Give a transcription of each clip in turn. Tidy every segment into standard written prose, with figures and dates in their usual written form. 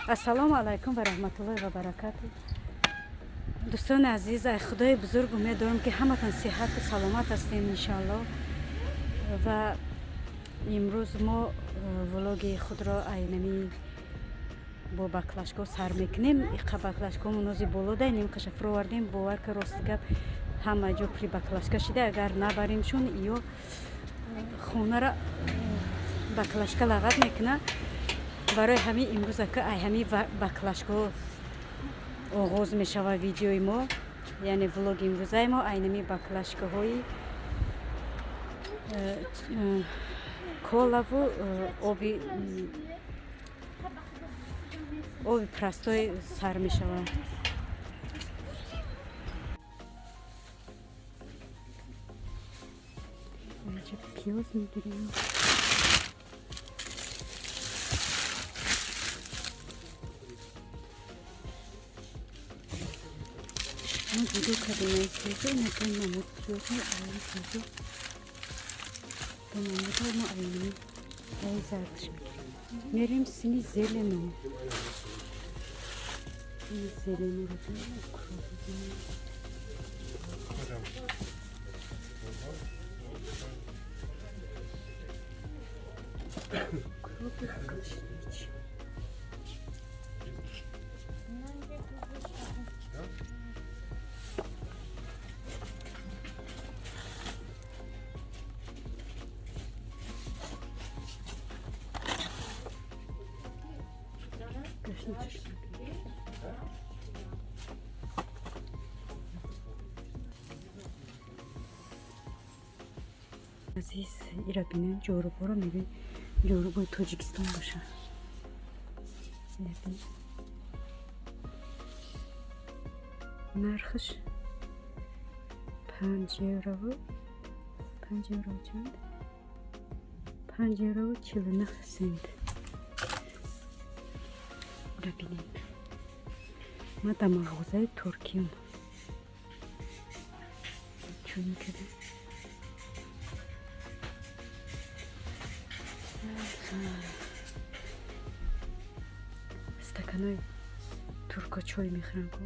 Ассалому алайкум ва раҳматуллоҳи ва баракату. Дӯстони азиз, ай Худои бузург умед дорам, ки ҳаматон сиҳату саломат ҳастем, иншоалло. Ва имрӯз мо влоги худро айнами бо баклашко сар мекунем. Иқа баклашкомо нози боло дайнем, қаша фуровардем. Бовар ка, рости гап, ҳама ҷо при баклашка шида. Агар набаримшон, ё хонара баклашка лағат мекунад. Барои ҳамин имрӯз ака ай ҳамин баклашко оғоз мешавад видеои мо, яъне влоги имрӯзаи мо айнами баклашкаҳои колаву оби простой сар мешавад. Пиёз мегирем. Мо ҷудо кардем ай пиёзо. Ина ду намуд пиёзо, ай пиёзо ду намудо мо айнами ай зардш мегирем. Мерем сини зелено, зеленоро укроп. Укропи кашнич. Кашничаш. Азиз, ира бинем, ҷоруборо мегӯй, ҷорубои Тоҷикистон боша. Бин, нархаш 5 еврову, 5 евро чанд, 5 еврову 49 сент. Ира бинем, ма дар мағозаи туркиям чунин кардем. Стаканои турко чой мехӯрам ку.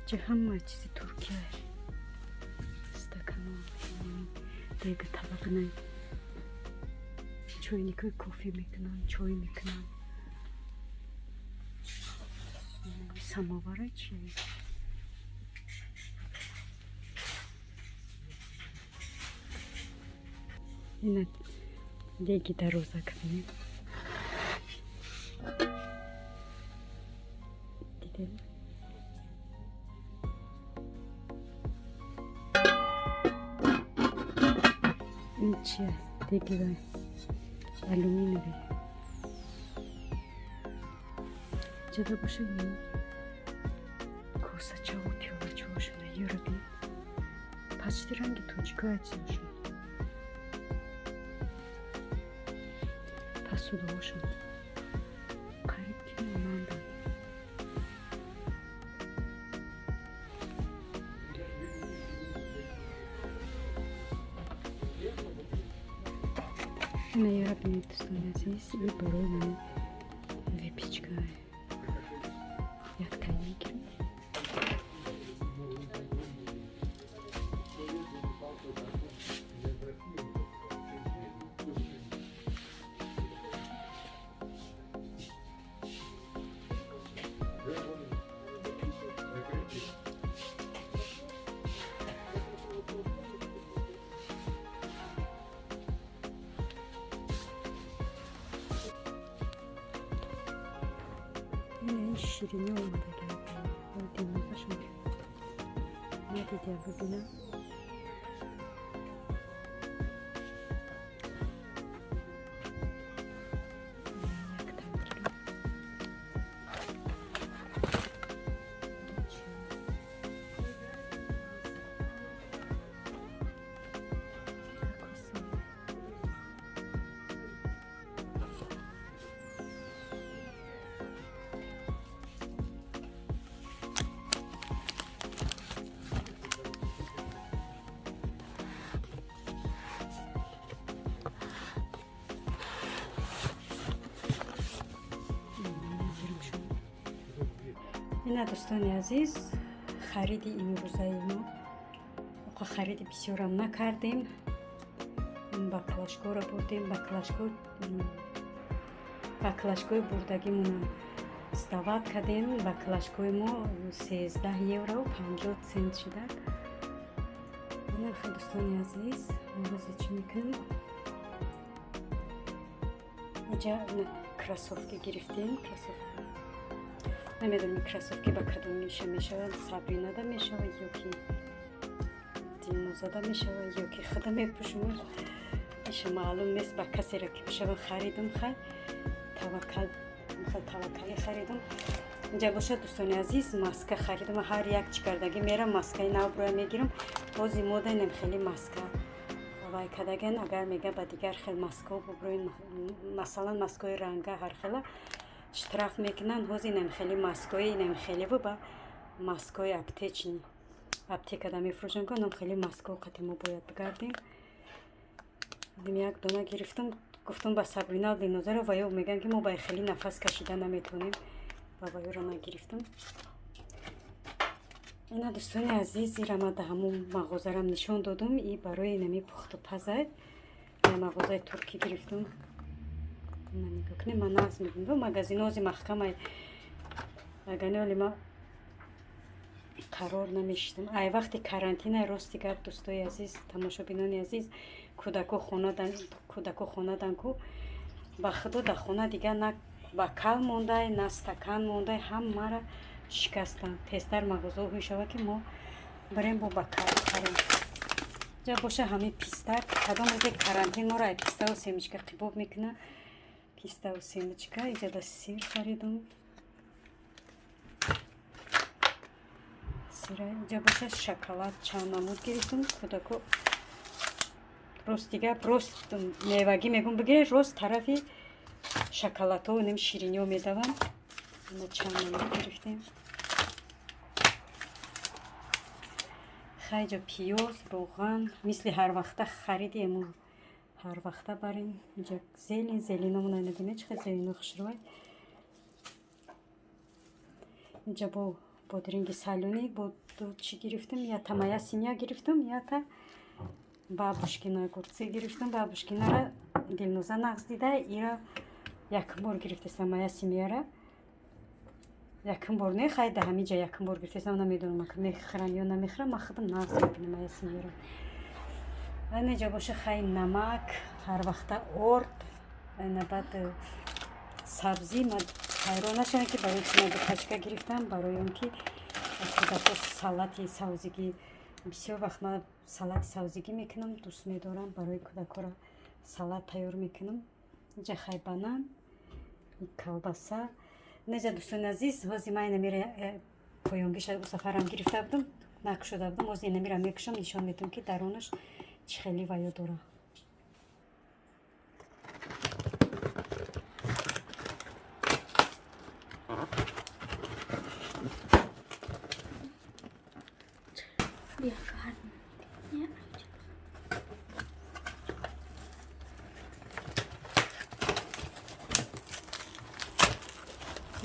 Ҷа ҳама чизи Туркия, стакано, дега, табақнай, чойникои кофе мекунанд, чой мекунанд, самовара чи. Ина деги дарозак бинем, дидем. Ин чия? Деги вай алюминиевый ҷада боша. Ин косачаву пиёлачаҳошона ёра бин, почти ранги тоҷикоя чизошон, посудаҳошон қариб ки монанданд. Ина ёра бинед, дӯстони азиз, и барои ман выпечка яктай мегирем. Ина ин ширинӣ омадагӣ, димозашон надидя, бибинам. Якта мегирам. Кокосовый. Ина, дӯстони азиз, хариди имрӯзаи мо. Оқа хариди бисёрам накардем. Баклажкоро бурдем, баклажкои бурдагимонам сдавать кардем. Баклажкои мо 13 евро 50 цент шуда. Ина, дӯстони азиз, ҳозир чӣ мекунем? Иҷа кроссовки гирифтем. Кроссовки, намедонам, кроссовки ба кадом миша мешавад, Сабринада мешавад ё ки Дилнозада мешавад, ё ки худа мепӯшум, иша маълум нест. Ба касеро ки бишавад, харидум. Хай, таваккал, таваккалӣ харидум. Инҷа бошад, дӯстони азиз, маска харидум. Ҳар як чӣ кардагӣ мерам, маскаи нав буроя мегирам. Бози мода инам хеле маска вай кардаган. Агар мега, ба дигар хел маскао буброин, масалан, маскаои ранга ҳархела, штраф мекунанд. Ҳозир инам хеле маскои, инам хелеву ба маскои аптечный, аптекада мефурӯшанд ку, анам хеле маскао қати мо бояд бигардем. Як дона гирифтам, гуфтам ба Сабрина, Дилнозара, ва ё мегӯянд, ки мо ба хеле нафас кашида наметавонем, ва ваёро нагирифтам. Ина, дӯстони азиз, ира ма да ҳамун мағозарам нишон додум. И барои инами пухту паза я мағозаи туркӣ гирифтум. Нигоҳ кунед, ман нағз мебинам. Магазинози маҳкамай, агани оли ма қарор намешидам. Ай вақти карантина, рости гап, дӯстои азиз, тамошобинони азиз, кӯдако хонадан ку, ба худо, дар хона дигар на бокал мондай, на стакан мондай, ҳамаро шикастанд. Тезтар мағозаҳо мешавад, ки мо бирем, бо бокал харем. Ҷа боша, ҳамин писта. Кадом рӯзе карантин моро ай пиставу семечка қибоб мекунад. Пиставу семечка. Иҷада сир харидум, сира. Иҷа боша, шоколад чанд намуд гирифтум. Кӯдако, рости гап, рост мевагӣ мегӯм бигиред, рост тарафи шоколадҳо, нем шириниҳо медаванд. Ина чанд намуд гирифтем. Хайҷа пиёз, роған, мисли ҳарвақта хариди ему ҳарвақта барем. Инҷа зелень, зеленомона набинед, чӣ хел зелено хушрӯй. Инҷа бо бодринги солёный, бо чӣ гирифтем? Ята моя семья гирифтам, ята бабушкина огурцы гирифтам. Бабушкинара Дилноза нағз дида, ира якум бор гирифтесам. Моя семьяра якум бор не, хай, да ҳамин ҷа якум бор гирифтесам. Намедонам, мехӯрам ё намехӯрам, ман худам нағз мебинам моя семьяра. Анеҷа боша, хай, намак, ҳарвақта орд, ана баъд сабзӣ. Ма ҳайрон нашавем, ки барои чӣ ма ду пачка гирифтам. Барои он ки кӯдако салати савзигӣ, бисёр вақт ман салати савзигӣ мекунам, дӯст медорам, барои кӯдакора салат тайёр мекунам. Инҷа хай банан, колбаса. Неҷа, дӯстони азиз, ҳозир ман инамира поёнгиша сафарам гирифта будам, накушода будам. Ҳозир инамира мекушам, нишон медиҳам, ки дарунаш чӣ хеле ваё дорад. Бیا خواهر. Ja.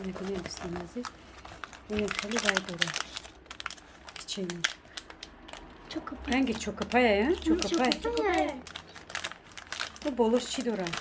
Мекунем, дӯстони азиз, ин хеле вай дорад, печенье. Чокопай. Ранги чокопая, чокопай. Чокопай. Бо болош чӣ дорад?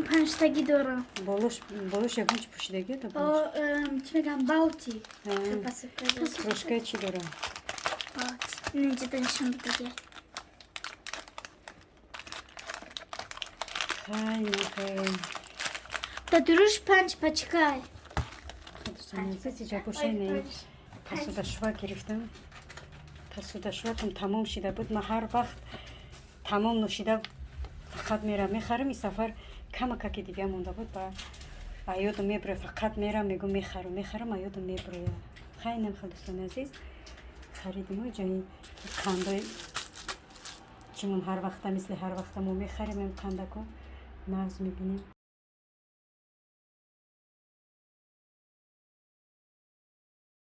Панҷтагӣ дорам. Болош ягон чи пӯшидагӣ да болош? Чӣ мегам, баути. Крошкаи чӣ дорад? Баути. Инҷа нишон додагӣ. Хай, нахай. Да дуруш панҷ пачкай. Дӯстони азиз, иҷа боша, ина посудашӯя гирифтам. Посудашӯятам тамом шида буд. Ман ҳар вақт тамом ношида, фақат мерам мехарам. Ин сафар камакаки дига монда буд, ба аёдам меброя. Фақат мерам, мегӯм, мехарам, мехарам, аёдам меброя. Хай, инам хел, дӯстони азиз, харидим. Ҷои қандои чимон, ҳар вақта, мисли ҳар вақта мо мехарем, ам қандако нағз мебинем.